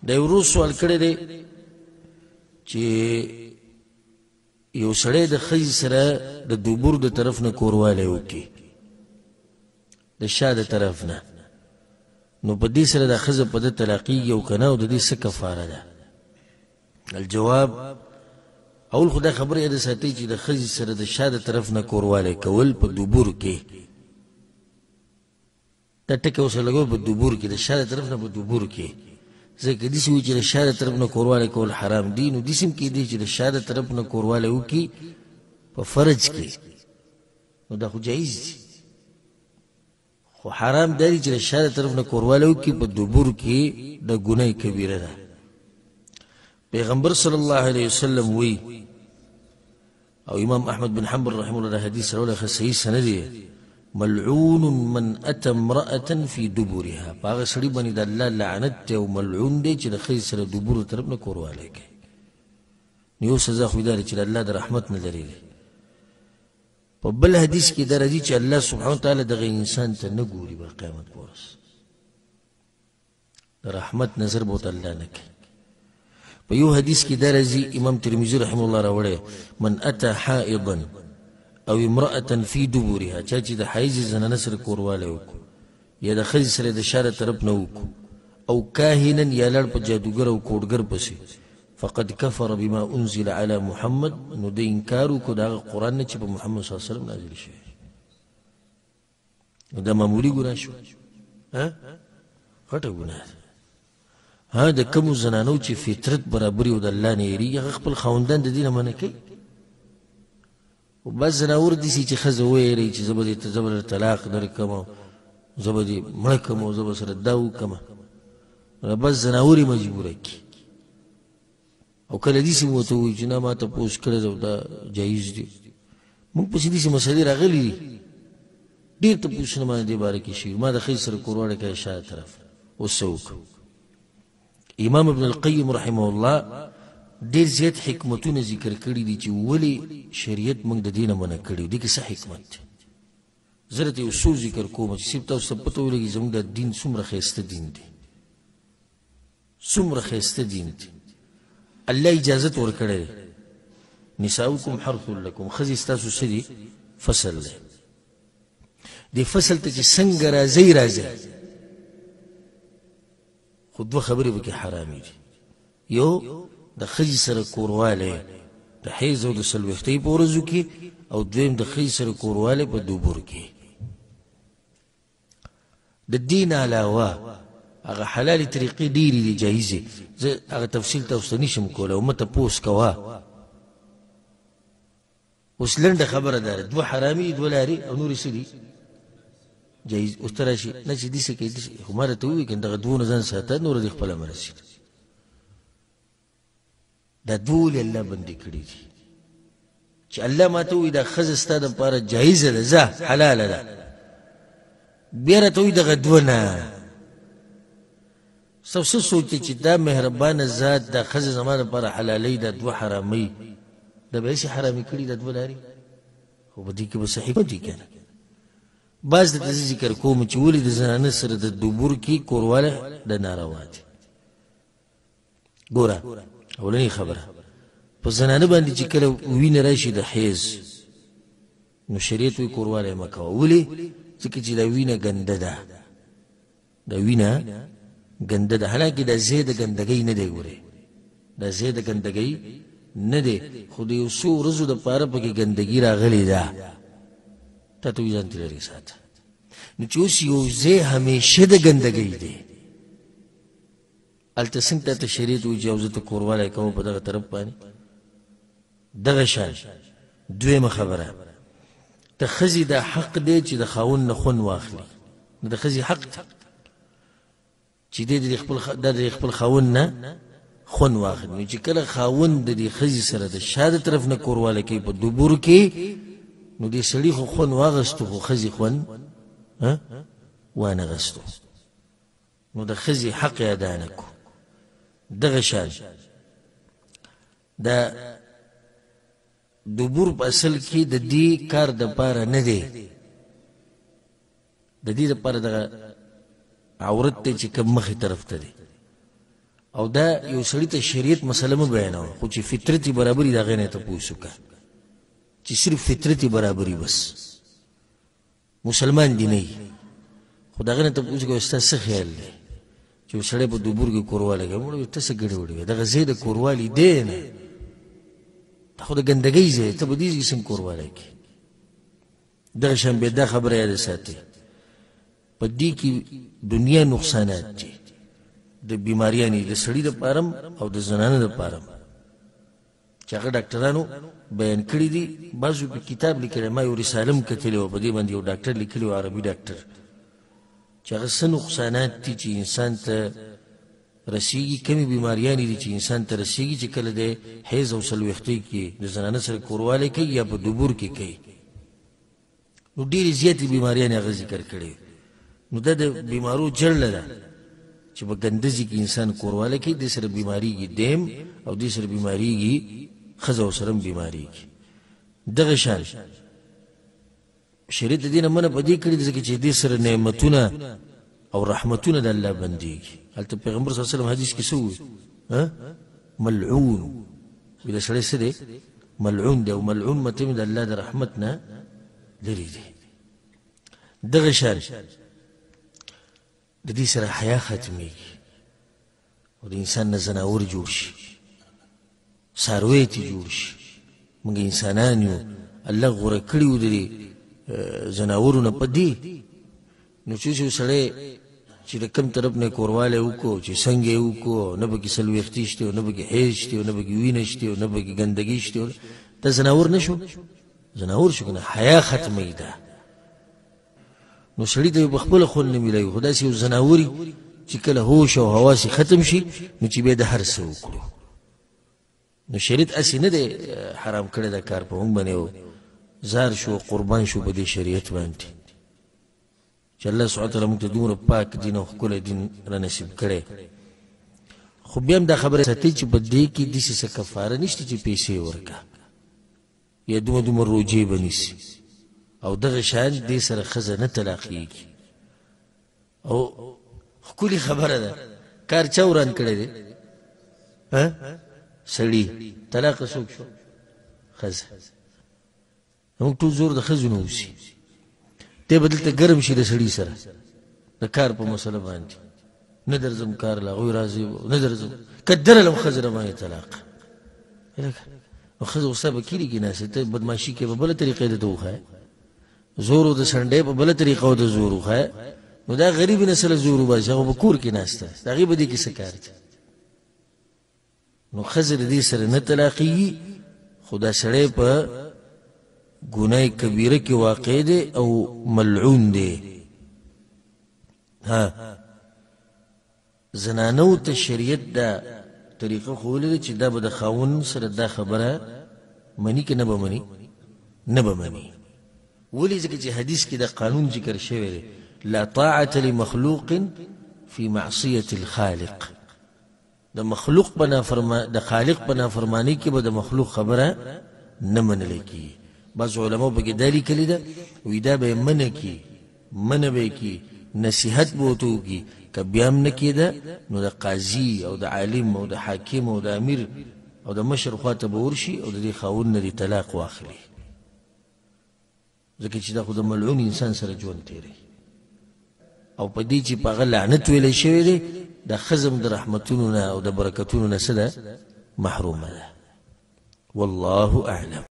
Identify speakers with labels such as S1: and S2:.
S1: د ورو سوال کړی دی چې یو سړی د ښځې سره د دوبر د طرف نه کوروالی وکړي، د شا د طرف نه، نو په دې سره د ښځه په ده طلاقېږي او که نه، او د دې څه کفاره ده؟ الجواب، اول خو دا خبره یاده ساتئ چې د ښځې سره د شا د طرف نه کوروالی کول په دوبر کې، دا ټکی ورسره لګول په دوبر کې، د شا د طرف نه په دوبر کې، ځکه داسې وي چې د شا د طرف نه کوروالی کول حرام دي، نو داسې هم کېدای چې د شا د طرف نه کوروالی وکړي په فرج کې، نو دا خو جایز دي، خو حرام دا دي چې د شا د طرف نه کوروالی وکړي په دوبر کې، د ګناه کبیره ده. پیغمبر صلی الله علیه وسلم وی، او امام احمد بن حنبل رحمه الله دا حدیث راوړی، ښه صحیح سند دی، ملعون من اتى امرأة في دبرها، په هغه سړي باندې د الله لعنت دی او ملعون دی چې د ښځې سره دبر د طرف نه کوروالی کوي. نو یو سزا خو یې دا ده چې د الله د رحمت نه لرې دی. په بل حدیث کې دا راځي چې الله سبحانه وتعالی دغه انسان ته نه ګوري بل قیامت په ورځ، د رحمت نظر به ورته الله نه کوي. په یو حدیث کې دا راځي، امام ترمذي رحمه الله راوړی، من اتى حائضا او امرأة في دبرها، چا چې د حیض زنانه سره کوروالی وکړو یا د ښځې سره د شا د طرف نه وکړو، او کاهنا یا لاړ په جادوګر او کوډګر پسې، فقد کفر بما انزل على محمد، نو د انکار وکړو د هغه قرآن نه چې په محمد صلی الله علیه وسلم نازل شوی. نو دا معمولي ګناه شوه، غټه ګناه ده. ها، د کومو زنانو چې فطرت برابري او د الله نه یېرېږي، هغه خپل خاوندان د دې نه منع کوي. او بعض ځناور داسې چې ښځه ویري چې زه به دې زه به درته طلاق درکړم، زه به دې مړه کړم او زه به سره دا وکړم، نو بعض ځناور یې مجبوره کړي. او کله داسې هم ورته ووایي چې نه ما تپوس کړی دی او دا جایز دی. موږ پسې داسې مسلې راغلي دي، ډېر تپوسونه ما دې باره کې شوي، ما د ښځې سره کورواړی کړی شا طرف، اوس څه وکړم؟ امام ابن القیم رحمه الله ډېر زیات حکمتونه ذکر کړي دي چې ولې شریعت موږ د دې نه منع کړي، دې کې څه حکمت دی. زه درته یو څو ذکر کوم چې صرف تاسو ته پته ولګي زموږ دا دین څومره ښایسته دین دی، څومره ښایسته دین دی. الله اجازت ورکړی دی، نساؤکم حرث لکم، ښځې ستاسو څه دي؟ فصل دی. دې فصل ته چې څنګه راځئ راځئ، خو دوه خبرې پکې حرامې دي. یو د ښځې سره کوروالی د حیض او د څلوېښتۍ په ورځو کې، او دویم د ښځې سره کوروالی په دوبر کې. د دې نه علاوه هغه حلالې طریقې ډېرې دي جایزې، زه هغه تفصیل تاسو ته نشم کولی او مه تپوس کوه. اوس لنډه خبره دا ده، دوه حرامي دي، دوه لارې او نورې څه دي جایز. اوس ته راشي نه چې داسې کوي داسې، خو ما راته ووایي که دغه دوو نه ځان ساته، نوره دې خپله مرسي. دا دوه ولې الله بندي کړي دي؟ چې الله ما ته ووایي دا ښځه ستا دپاره جایزه ده، ځه حلاله ده، بیا راته ووایي دغه دوه نه. ستاسو څه سوچ دی چې دا مهربانه ذات دا ښځه زما دپاره حلالوي، دا دوه حراموي، دا به هسې حرامې کړي دا دوه لارې؟ خو په دې کې به څه حکمت وي که نه؟ بعض درته زه ذکر کوم چې ولې د زنانه سره د دوبر کې کوروالی د ناروا دی. ګوره، اولنۍ خبره، په زنانه باندې چې کله وینه راشي د حیض، نو شریعت وایي کوروالی مه کوه. ولې؟ ځکه چې دا وینه ګنده ده، دا وینه ګنده ده، حالانکه دا ځای د ګندګۍ نه دی. ګورې، دا ځای د ګندګۍ نه دی، خو د یو څو ورځو دپاره پکې ګندګي راغلې ده، تا ته وایي ځان ترې لرې ساته. نو چې اوس یو ځای همیشه د ګندګۍ دی، هلته څنګه تا ته شریعت وایي چې او زه ته کوروالی کوم په دغه طرف باندې؟ دغه شان دویمه خبره، د ښځې دا حق دی چې د خاوند نه خوند واخلي. نو د ښځې حق دی چې دی د خپل خاوند نه خوند واخلي. نو چې کله خاوند د دې ښځې سره د شا د طرف نه کوروالی کوي په دوبر کې، نو دې سړي خو خوند واغستو، خو ښځې خوند وانه غستو، نو د ښځې حق یې ادا نه کړو. دغه شان د دوبر په اصل کې د دې کار دپاره نه دی، د دې دپاره دغه عورت دی چې کوم مخې طرف ته دی. او دا یو سړي ته شریعت مسله مه بیانوه، خو چې فطرت یې برابري د هغې نه یې تپوس وکړه چې صرف فطرت یې برابري، بس مسلمان دی نه وي، خو د هغې نه تپوس وکړه ستا څه خیال دی چې یو سړی په دوبور کې کوروالی کوي؟ موږ ته څه ګډې وډې وایې، دغه ځای د کوروالي دی نه، دا خو د ګندګۍ ځای، ته په دې ځای کې څنګه کوروالی کوې؟ دغه شان بیا دا خبره یاده ساتئ، په دې کې دنیا نقصانات دي، د بیماریانې د سړي دپاره هم او د زنانه دپاره هم، چې هغه ډاکټرانو بیان کړي دي. بعضو په کتاب لیکلی، ما یو رساله هم کتلې وه په دې باندې، یو ډاکټر لیکلی و، عربي ډاکټر، چې هغه څه نقصانات دي چې انسان ته رسیږي، کمې بیماریانې دي چې انسان ته رسیږي چې کله دی حیض او څلوېښتۍ کې د زنانه سره کوروالی کوي یا په دبور کې کوي، نو ډېرې زیاتې بیماریانې هغه ذکر کړې. نو دا د بیمارو جړله ده چې په ګنده ځای کې انسان کوروالی کوي، دې سره بیماریږي دیم او دې سره بیماریږي ښځه ورسره هم بیماریږي. دغه شان شریعت د دې نه منع په دې کړې ده ځکه چې دې سره نعمتونه او رحمتونه د الله بندیږي. هلته پیغمبر صلی الله علیه وسلم حدیث کې څه وویل؟ ملعون، وی دا سړی څه دی؟ ملعون دی، او ملعون مطلب د الله د رحمت نه لرې دی. دغه شان د دې سره حیا ختمیږي او د انسان نه ځناور جوړ شي، څاروی ترې جوړ شي. موږ انسانان یو، الله غوره کړي یو د دې ځناورو نه په دې. نو چې یو سړی چې د کوم طرف نه کوروالی وکړو، چې څنګه یې وکړو، نه پکې څلوېښتي شته، نه پکې حیض شته، نه پکې وینه شته، نه پکې ګندګي شته، دا ځناور نه شو؟ ځناور شو که نه؟ حیا ختموي ده. نو سړي ته په خپله خوند نه میلاوي، خو داسې یو ځناوري چې کله هوش او حواس یې ختم شي نو چې بیا د هر څه وکړو. نو شریعت هسې نه دی حرام کړی دا کار په موږ باندې، زار شو قربان شو په دې شریعت باندې چې الله سبحانه وتعالی موږ ته دومره پاک دین او ښکلی دین را نصیب کړی. خو بیا هم دا خبره ساتئ چې په دې کې داسې څه کفاره نشته چې پیسې ورکړه یا دومره دومره روژې به نیسي، او دغه شان دې سره ښځه نه طلاقېږي. او ښکلې خبره ده، کار چا وران کړی دی؟ سړي. طلاق څوک شو؟ ښځه. موږ ټول زور د ښځو نه اوسي، دی به دلته ګرم شي د سړي سره د کار په مسله باندې، نه درځم کار له هغوی راځي، نه درځم که درلم ښځه راباندې طلاق. نو ښځه خو ستا په کلي کې ناسته، ته بدماشي کوې په بله طریقه یې درته وښایه، زور د سنډۍ په بله طریقه ورته زور وښایه، نو دا غریب نه سره زور وباسي، هغه په کور کې ناسته، د هغې په دې کې څه کار دی؟ نو ښځه د دې سره نه طلاقېږي، خو دا سړی په ګناه کبیره کې واقع دی او ملعون دی. ها زنانو ته شریعت دا طریقه ښوولې ده چې دا به د خاوند سره دا خبره مني که نه به مني؟ نه به مني. ولې؟ ځکه چې حدیث کې د قانون ذکر شوی دی، لا طاعة لمخلوق فی معصیة الخالق. د مخلوق په نافرما د خالق په نافرمانی کې به د مخلوق خبره نه منل کیږي. بعض علماو پکې دا لیکلې ده، وایي دا به یې منع کړي، منع به یې کړي، نصیحت به ورته وکړي، که بیا هم نه کېده نو د قاضي او د عالم او د حاکم او د امیر او د مشر خواته به ورشي او د دې خاوند نه دې طلاق واخلي، ځکه چې دا خو د ملعون انسان سره ژوند تېروي. او په دې چې په هغه لعنت ویلی شوی دی، د ښځه هم د رحمتونو نه او د برکتونو نه څه ده؟ محرومه ده. والله اعلم.